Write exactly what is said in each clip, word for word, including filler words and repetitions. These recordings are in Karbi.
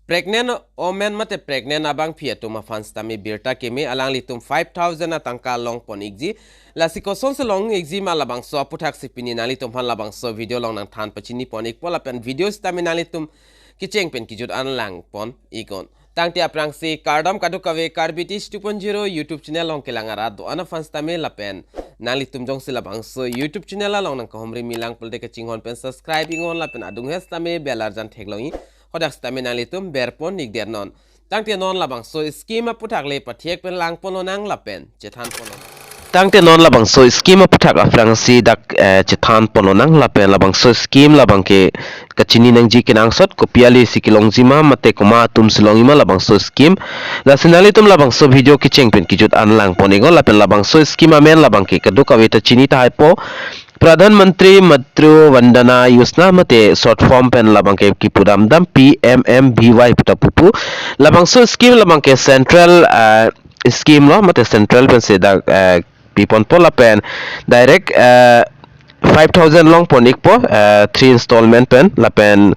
pregnant women mate pregnant abangpi atum aphan sitame birta keme, alanglitum five thousand atangka longpon ikji. Lasi kosonsi long ikji ma labangso aputhaksi pini nanglitum aphan labangso video along nangthan pachinipon ikpo, lapen video sitame nanglitum kecheng pen kejut an langpon iknon. Tangte aphrangsi kardom kadokave, Karbi Teach two point zero YouTube channel along kelang arat do-an aphan sitame lapen nanglitum jongsi labangso YouTube channel along nangkahumri milang pulote kachinghon pen subscribe iknon lapen adung he sitame bell arjan theklongji, hadak sitame nanglitum berpon ikdet non. Tangte non labangso scheme aputhak le pathek pen langponlonang lapen chethanponlonang. Tangte non labangso scheme aputhak aphrangsi dak, eh, chethanponlonang lapen labangso scheme labangke kachini nangji kenangsot, kopi alisi kelongji ma mate komat atumsi longji ma labangso scheme. Lasi nanglitum labangso video kecheng pen kejut an langpon iknon lapen labangso scheme amen labangke kadokave ta chini tahai po, Pradhan Mantri Matru Vandana Yojana mate short form pen labangke kipudamdam P M M V Y puta pupu. Labangso scheme labangke central, eh, scheme lo mate central pensi dak, eh, piponpo lapen direct, eh, five thousand longpon ikpo, eh, three installment pen lapen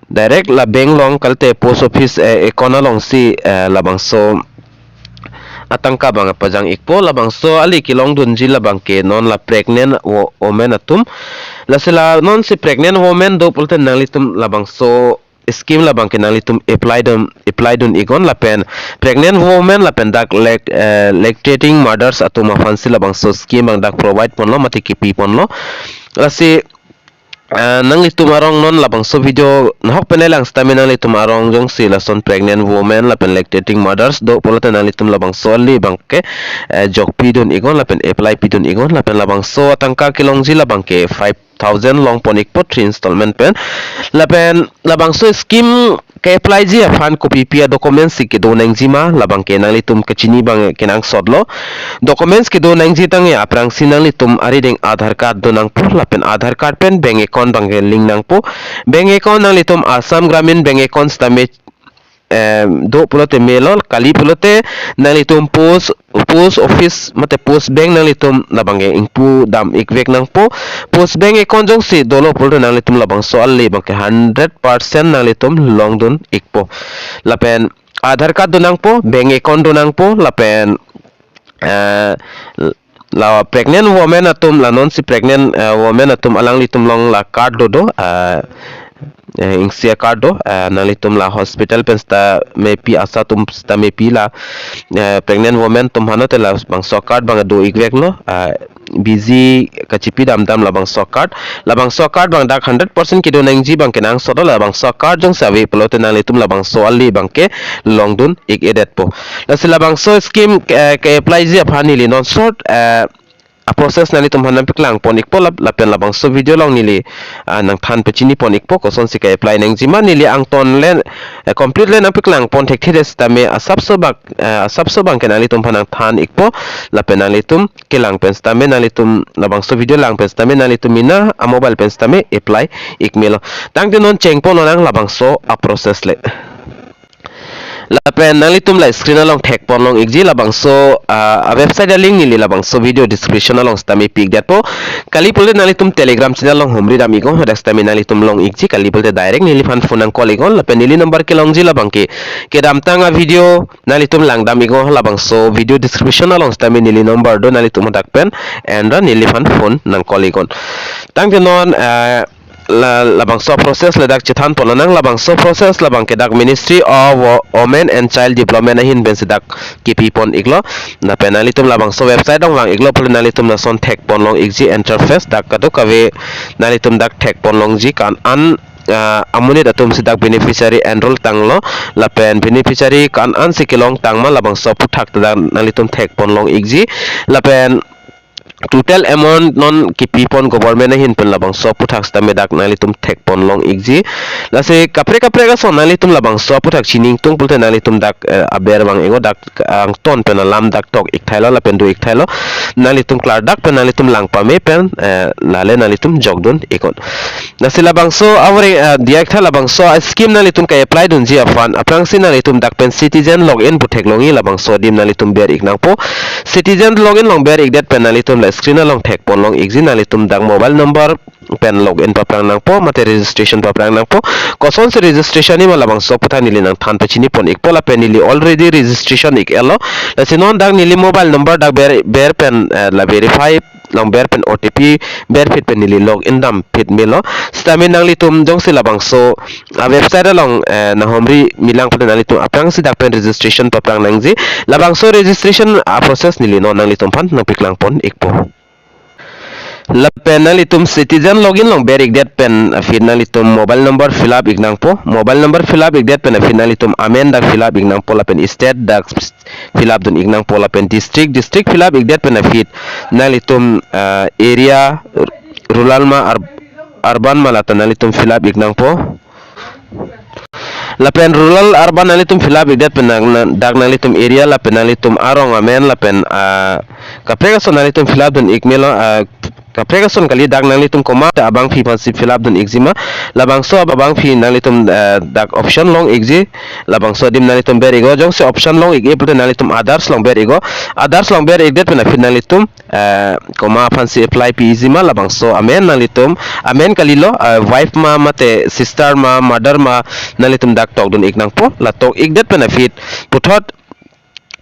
direct la bank along kalte post office, eh, account alongsi, eh, labangso atangka abang pajang ikpo. Labangso ali kelongdunji labangke non la pregnant wo-, women atum. Lasi la nonsi pregnant women do pulote nanglitum labangso scheme labangke nanglitum apply dun, apply dun iknon lapen pregnant women lapen dak lact-, eh, lactating mothers atum aphansi labangso scheme abang dak provide ponlo mate kipiponlo. Lasi, eh, nanglitum arong non labangso video nahok pen lang sitame nanglitum arong jongsi lason pregnant women lapen lactating mothers do pulote nanglitum labangso ali abangke, eh, jokpidun iknon lapen apply pidun iknon lapen labangso atangka kelongji labangke five thousand longpon ikpo three installment pen. Lapen labangso scheme ke-apply ji aphan kopipi a-documents si kedo nangji ma labangke nanglitum kachini abang kenangsotlo. Documents kedo nangji tangte aphrangsi nanglitum arideng Aadhaar card donangpo lapen Aadhaar card pen bank account abangke link nangpo. Bank account nanglitum Assam Gramin Bank account sitame, eh, do pulote melo, kali pulote nanglitum post, post office mate post bank nanglitum labangke ingpudam ikvek nangpo. Post bank account jongsi dolo pulote nanglitum labangso ali abangke hundred percent nanglitum longdun ikpo. Lapen Aadhaar card donangpo, bank account donangpo, lapen, eh, la pregnant women atum, la nonsi pregnant, eh, women atum alanglitum along la card do do, eh, eh, ingsi a-card do, eh, nanglitum la hospital pen sitame pi, ASHA atum sitame pi la, eh, pregnant women atum aphan te labangso card abang do ikveklo, eh, busy kachipidamdam labangso card. Labangso card abang dak hundred percent kedo nangji abang kenangsotlo, labangso card jongsi ave pulote nanglitum labangso ali abangke longdun ik-edetpo. Lasi labangso scheme, eh, ke-apply ji aphan neli non short, eh, a-process nanglitum aphan nangpaklangpon ikpo lap-, lapen labangso video along neli, ah, nangthan pachinipon ikpo kosonsi ke-apply nangji ma neli angton le, eh, complete le nangpaklangpon thekthe det sitame asapso bak, eh, asapso abangke nanglitum aphan nangthan ikpo lapen nanglitum kelang pen sitame nanglitum labangso video lang pen sitame nanglitum mena a-mobile pen sitame apply ik melo. Tangte non chengponlonang labangso a-process le. Lapen nanglitum la screen along thekponlong ikji labangso, ah, a-website a-link neli labangso video description along sitame pi-ikdetpo. Kali pulote nanglitum Telegram channel along humridam iknon, hadak sitame nanglitum long ikji, kali pulote direct neliphan phone nang-call iknon, lapen neli number kelongji labangke kedamtang a-video nanglitum langdam iknon, labangso video description along sitame neli number do, nanglitum hadak pen enra neliphan phone nang-call iknon. Tangte non, eh, la, labangso process le dak chethanponlonang, labangso process labangke dak Ministry of Wo-, Women and Child Development ahin pensi dak kipipon iklo. Lapen nanglitum labangso website along vang iklo pulote nanglitum lason thekponlong ikji interface dak kadokave nanglitum dak thekponlongji ko-an, ah, amonit atumsi dak beneficiary enroll tanglo lapen beneficiary ko-an si kelong tang ma labangso aputhak ta dak nanglitum thekponlong ikji. Lapen total amount non kipipon government ahin pen labangso aputhak sitame dak nanglitum thekponlong ikji. Lasi kaprek kaprek ason nanglitum labangso aputhak chini ingtung pulote nanglitum dak, eh, aber vang iknon, dak angton pen alam dak tok ikthailo lapen do ikthailo. Nanglitum klardak pen nanglitum lang pame pen, eh, lale nanglitum jokdun iknon. Lasi labangso avereng, eh, diya iktha labangso a-scheme nanglitum ke-apply dunji aphan aphrangsi nanglitum dak pen citizen login pu theklongji, labangso adim nanglitum ber ik nangpo. Citizen login along ber ikdet pen nanglitum screen along thekpon long ikji, nanglitum dak mobile number pen login paprang nangpo, mate registration paprang nangpo. Kosonsi registration-ji ma labangso aputhak neli nangthan pachini pon ikpo, lapen neli already registration ik-etlo. Lasi non dak neli mobile number dak ber, ber pen, eh, la verify long ber pen O T P berphit pen neli login damphit melo. Sitame nanglitum jongsi labangso a website along, eh, nanghumri milang pulote nanglitum aphrangsi dak pen registration paprang nangji. Labangso registration a process neli non nanglitum aphan nangpaklang pon ikpo. Lapen nanglitum citizen login long ber ikdet pen aphi nanglitum mobile number fill up ik nangpo. Mobile number fill up ikdet pen aphi nanglitum amen dak fill up ik nangpo, lapen state dak fill up dun ik nangpo, lapen district, district fill up ikdet pen aphi nanglitum, ah, area, rural ma, ur-, urban ma, lata nanglitum fill up ik nangpo. Lapen rural, urban nanglitum fill up ikdet pen nang, nang, dak nanglitum area lapen nanglitum arong amen lapen, ah, kaprek ason nanglitum fill up dun ik melo, ah, kaprek ason kali, dak nanglitum komat abangpi aphansi fill up dun ikji ma. Labangso abangpi nanglitum, ah, dak option long ikji. Labangso adim nanglitum ber iknon, jongsi option long ik-e pulote nanglitum others long ber iknon. Others long ber ikdet pen aphi nanglitum, eh, komat aphansi apply piji ma, labangso amen nanglitum, amen kalilo, eh, wife ma, mate sister ma, mother ma, nanglitum dak tok dun ik nangpo. La tok ikdet pen aphi puthot,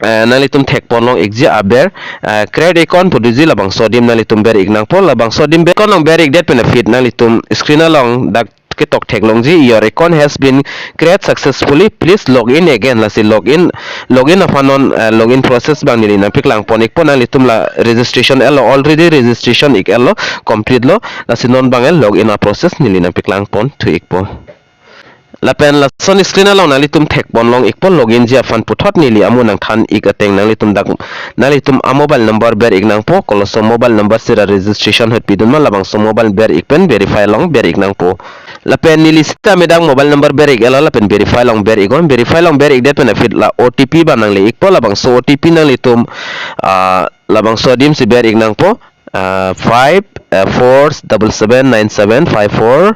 eh, nanglitum thekpon long ikji aber, eh, create account pu doji, labangso adim nanglitum ber ik nangpo. Labangso adim ber, account long ber ikdet pen aphi nanglitum screen along dak ketok theklongji, "Your account has been created successfully. Please log in again." Lasi login, login aphan non, eh, login process abang neli nangpaklang pon ikpo. Nanglitum la registration etlo, already registration ik-etlo, complete lo. Lasi non abang login a process neli nangpaklang pon thu ikpo. Lapen lason screen along nanglitum thekpon long ikpo, login ji aphan puthot neli amo nangthan ik ateng nanglitum dak, nanglitum a mobile number ber ik nangpo, koloso mobile number si ra registration ahut pidun ma, labangso mobile ber ik pen verify long ber ik nangpo. Lapen neli sitame dak mobile number ber ik-etlo, lapen verify long ber iknon. Verify long ber ikdet pen aphi la O T P abang nangle ikpo, labangso O T P nanglitum, ah, labangso adim si ber ik nangpo, ah, five, ah, four double seven nine seven, five four,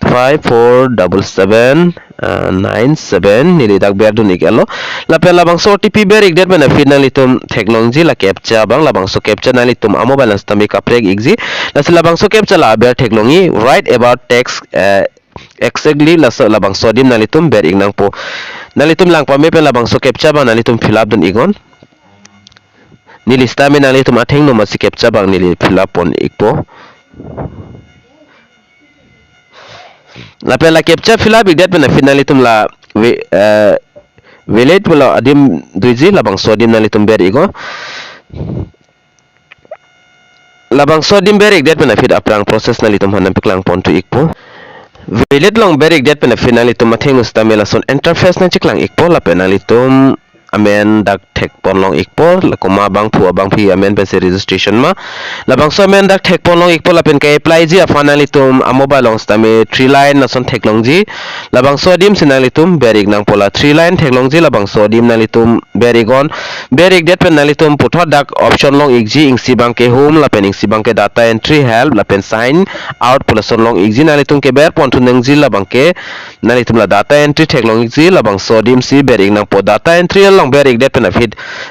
five four double seven, ah, nine seven, neli dak ber dun ik-etlo. Lapen labangso O T P ber ikdet pen aphi nanglitum theklongji la captcha abang, labangso captcha nanglitum a mobile along sitame kaprek ikji. Lasi labangso captcha la aber theklongji, "Write about text, eh, exactly," laso labangso adim nanglitum ber ik nangpo. Nanglitum lang pame pen labangso captcha abang nanglitum fill up dun iknon. Neli sitame nanglitum athengno masi captcha abang neli fill up pon ikpo. Lapen la captcha fill up ikdet pen aphi nanglitum la ve-, eh, valid pulo adim doji, labangso adim nanglitum ber iknon. Labangso adim ber ikdet pen aphi aphrang process nanglitum aphan nangpaklang pon thu ikpo. Valid long ber ikdet pen aphi nanglitum athengno sitame lason interface nangcheklang ikpo, lapen nanglitum amen dak thekpon long ikpo, la komat abangphu abangpi amen pensi registration ma. Labangso amen dak thekpon long ikpo, lapen ke-apply ji aphan nanglitum a mobile along sitame three line lason theklongji. Labangso adim si nanglitum ber ik nangpo, la three line theklongji, labangso adim nanglitum ber iknon. Ber ikdet pen nanglitum puthot dak option long ikji, isi abangke home, lapen isi abangke data entry, help, lapen sign out pu lason long ikji. Nanglitum keber pon thu nangji, labangke nanglitum la data entry theklong ikji, labangso adim si ber ik nangpo. Data entry along ber ikdet pen aphi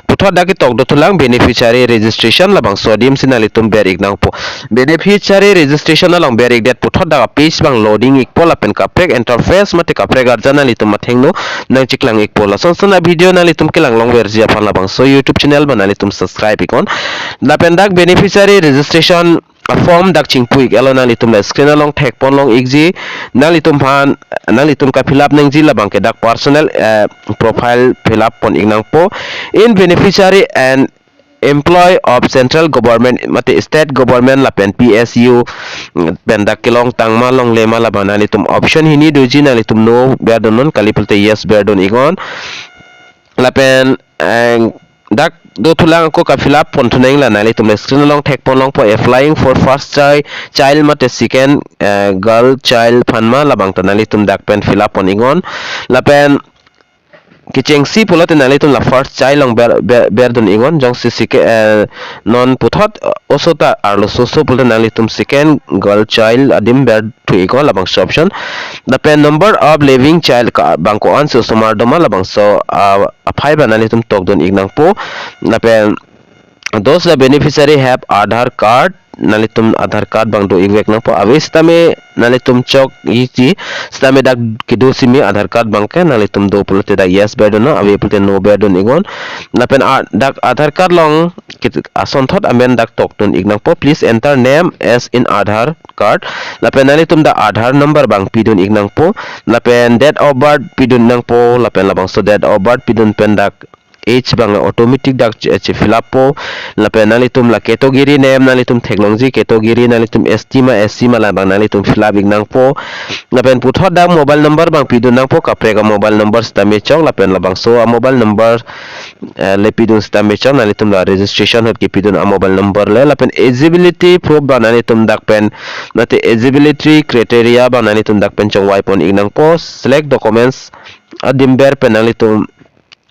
puthot dak ketok dothulang beneficiary registration, labangso adim si nanglitum ber ik nangpo. Beneficiary registration along ber ikdet puthot dak a page abang loading ikpo, lapen kaprek interface mate kaprek arjan nanglitum athengno nangcheklang ikpo. Lasonson a video nanglitum kelang longverji aphan labangso YouTube channel abang nanglitum subscribe iknon. Lapen dak beneficiary registration a form dak chingpu ik-etlo, nanglitum la screen along thekpon long ikji. Nanglitum aphan, nanglitum ka-fill up nangji, labangke dak personal, eh, profile fill up pon ik nangpo. In beneficiary and employee of central government mate state government lapen P S U, mm, pen dak kelong tangma longle ma labang nanglitum option hini doji, nanglitum no ber dunnon, kali pulote yes ber dun iknon. Lapen, eh, dak dothulang ako ka-fill up pon thunang, la nanglitum la screen along thekpon longpo, applying for first chi-, child mate second, eh, girl child aphan ma, labang ta nanglitum dak pen fill up pon iknon. Lapen kechengsi pulote nanglitum la first child along ber, ber, ber dun iknon, jongsi seke-, eh, non puthot, eh, oso ta arloso oso pulote nanglitum second girl child adim ber thu iknon, labangso option. Lapen number of living child ka abang ko-ansi osomar doma, labangso, ah, aphai abang nanglitum tok dun ik nangpo. Lapen Does the beneficiary have Aadhaar card? Nanglitum Aadhaar card abang do-ikvek nangpo. Ave sitame nanglitum chok isi sitame dak kedo simi Aadhaar card abangke nanglitum do pulote dak yes berdunnon, ave pulote no berdun-iknon. Lapen a-, dak Aadhaar card along kit-, asonthot amen dak tokdun-ik nangpo. Please enter name as in Aadhaar card. Lapen nanglitum dak Aadhaar number abang pidun-ik nangpo. Lapen date of birth pidun nangpo. Lapen labangso date of birth pidun pen dak age abang automatic dak che, che fill up po. Lapen nanglitum la category name nanglitum theklongji, category nanglitum S T ma S C ma labang nanglitum fill up-ik nangpo. Lapen puthot dak mobile number abang pidun nangpo, kaprek a-mobile number sitame chok, lapen labangso a-mobile number, eh, le pidun sitame chok, nanglitum la registration ahut kepidun a-mobile number le. Lapen eligibility proof abang nanglitum dak pen, mate eligibility criteria abang nanglitum dak pen chongvai pon-ik nangpo. Select documents adim ber pen nanglitum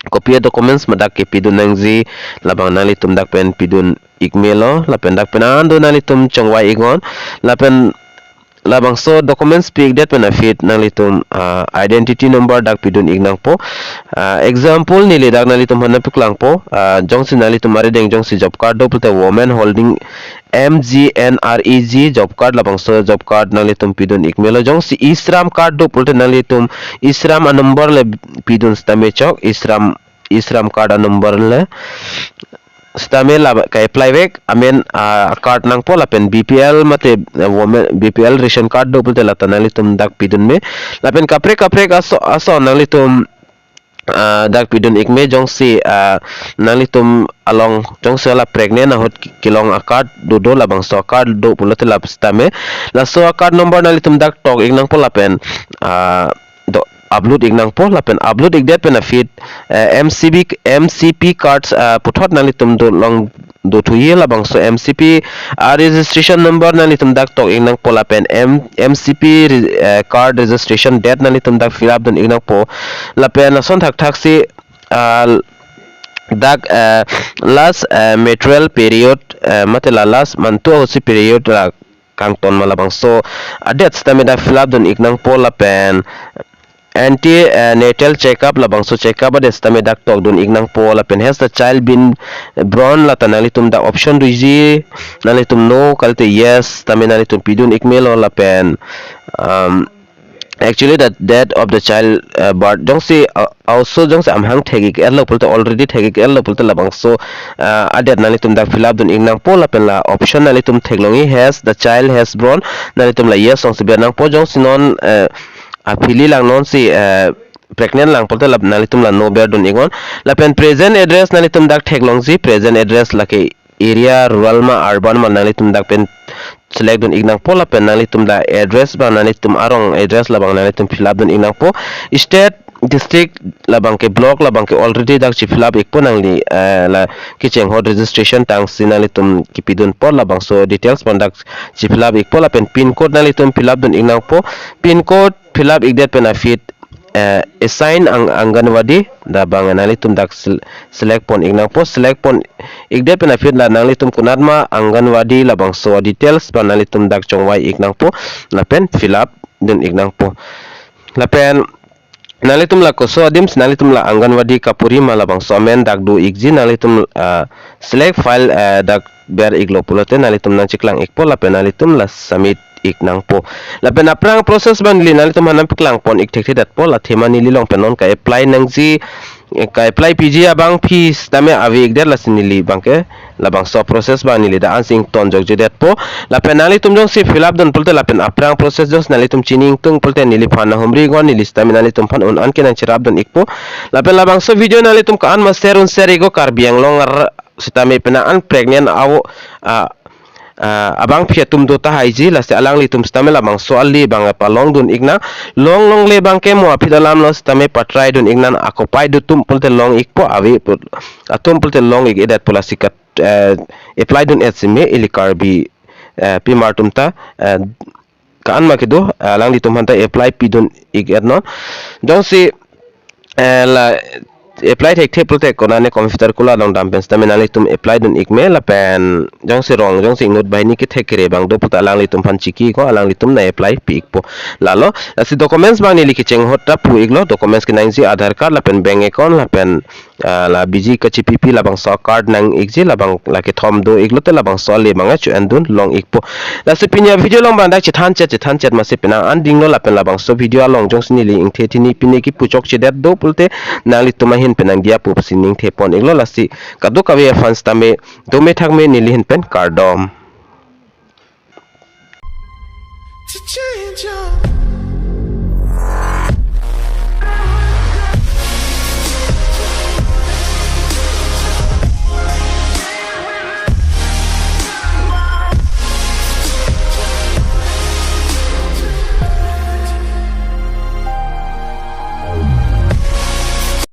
kopi a-documents ma dak kepidun nangji labang nanglitum dak pen pidun-ik melo. Lapen dak pen an do nanglitum chongvai-iknon. Lapen labangso documents pi-ikdet pen aphi nanglitum, ah, identity number dak pidun-ik nangpo. Ah, example neli dak nanglitum aphan nangpaklangpo. Ah, jongsi nanglitum arideng jongsi job card do pulote women holding M G N R E G job card, labangso job card nanglitum pidun-ik melo. Jongsi e-Shram card do pulote nanglitum e-Shram a-number le pidun sitame chok, e-Shram, e-Shram card a-number le sitame la ka-apply vek amen, ah, card nangpo. Lapen B P L mate, eh, women B P L ration card do pulote lata nanglitum dak pidun me. Lapen kaprek kaprek aso, aso nanglitum, ah, dak pidun-ik me. Jongsi, ah, nanglitum along jongsi la pregnant ahut ki-, kelong a-card do, do labangso a-card do pulote la sitame laso a-card number nanglitum dak tok-ik nangpo lapen, ah, do upload-ik nangpo. Lapen upload-ikdet pen aphi, eh, M C B, M C P cards, ah, puthot nanglitum do long do thuye, labangso M C P a-registration number nanglitum dak tok-ik nangpo lapen M-, M C P re-, eh, card registration date nanglitum dak fill up dun-ik nangpo. Lapen lason thakthak si, ah, dak, eh, last, eh, menstrual period, eh, mate la last month ahutsi period la kangton ma labangso a-date sitame dak fill up dun-ik nangpo. Lapen anti, eh, natal checkup, labangso checkup a-date sitame dak tokdun-ik nangpo. Lapen has the child been born lata nanglitum dak option doji, nanglitum no kalite yes sitame nanglitum pidun-ik melo. Lapen, um, actually the date of the child, uh, birth, jongsi, uh, also jongsi amahang thek-ik etlo pulote, already thek-ik etlo pulote labangso, uh, a-date nanglitum dak fill up dun-ik nangpo. Lapen la option nanglitum theklongji, has the child has born, nanglitum la yes alongsi ber nangpo. Jongsi non, uh, aphili lang, nonsi, eh, pregnant lang pulote la nanglitum la no berdun-iknon. Lapen present address nanglitum dak theklongji, present address lake area rural ma urban ma nanglitum dak pen select dun-ik nangpo. Lapen nanglitum la address abang nanglitum arong address labang nanglitum fill up dun-ik nangpo. State, district labangke block labangke already dak chi fill up-ikpo nangli, eh, la kecheng ahut registration tangsi nanglitum kepidun apot labangso details abang dak chi fill up-ikpo. Lapen pin code nanglitum fill up dun-ik nangpo. Pin code fill up-ikdet pen aphi, eh, assign ang-, Anganwadi labang nanglitum dak sel-, select pon-ik nangpo. Select pon-ikdet pen aphi la nanglitum konat ma Anganwadi labangso details abang nanglitum dak chongvai-ik nangpo lapen fill up dun-ik nangpo. Lapen nanglitum la koso adim si nanglitum la Anganwadi kapuri ma labangso amen dak do-ikji, nanglitum, ah, select file, ah, dak ber-iklo pulote nanglitum nangcheklang-ikpo lapen nanglitum la submit-ik nangpo. Lapen aphrang process abang neli nanglitum aphan nangpaklang pon-ik thekthedetpo. La athema neli along pen non ka-apply nangji, eh, ka-apply piji abangpi sitame ave-ikdet, lasi neli abangke labangso process abang neli dak ansi ingtonjokjedetpo. Lapen nanglitum jongsi fill up dun pulote lapen aphrang process jongsi nanglitum chini ingtung pulote neliphan nanghumri-iknon, neli sitame nanglitum aphan un-an ke nangcherap dun-ikpo. Lapen labangso video nanglitum ko-an ma share un share-iknon, Karbi Anglong ar sitame penang an pregnant avo, ah, ah, abangpi atum do tahaiji, lasi alanglitum sitame labangso ali abang palong dun-ik nang. Longlongle abangke mo aphi alam lo sitame patrai dun-ik nang, akopai do atum pulote long-ikpo, ave pu-, atum pulote long-ik-edetpo, lasi kat, eh, apply dun-et sime ili Karbi, eh, pimar atum ta, eh, ko-an ma kedo, eh, alanglitum aphanta apply pidun-ik-etnon. Jongsi, eh, la apply thekthe pulote konane computer kula along dam pen sitame nanglitum apply dun-ik me. Lapen jongsi rong, jongsi inut banghini kethek kere abang do pulote alanglitum aphan chiki-iknon, alanglitum nang-apply pi-ikpo. Lalo, lasi documents abang neli kecheng ahut ta pu-iklo, documents kenangji Aadhaar card lapen bank account lapen ah, la biji kachipipi labangso card nang-ikji, labang la kethom do-iklote labangso ale abang cho-en dun long-ikpo. Lasi pini avideo along abang dak chethan chet chethan chet masi penang an dinglo lapen labangso video along jongsi neli ingthe thini pine kipu chokchedet do pulote nanglitum ahin penang diya pu pusi ningthepon-iklo. Lasi kadokave a-fans tame dome thakme neli ahin pen kardom.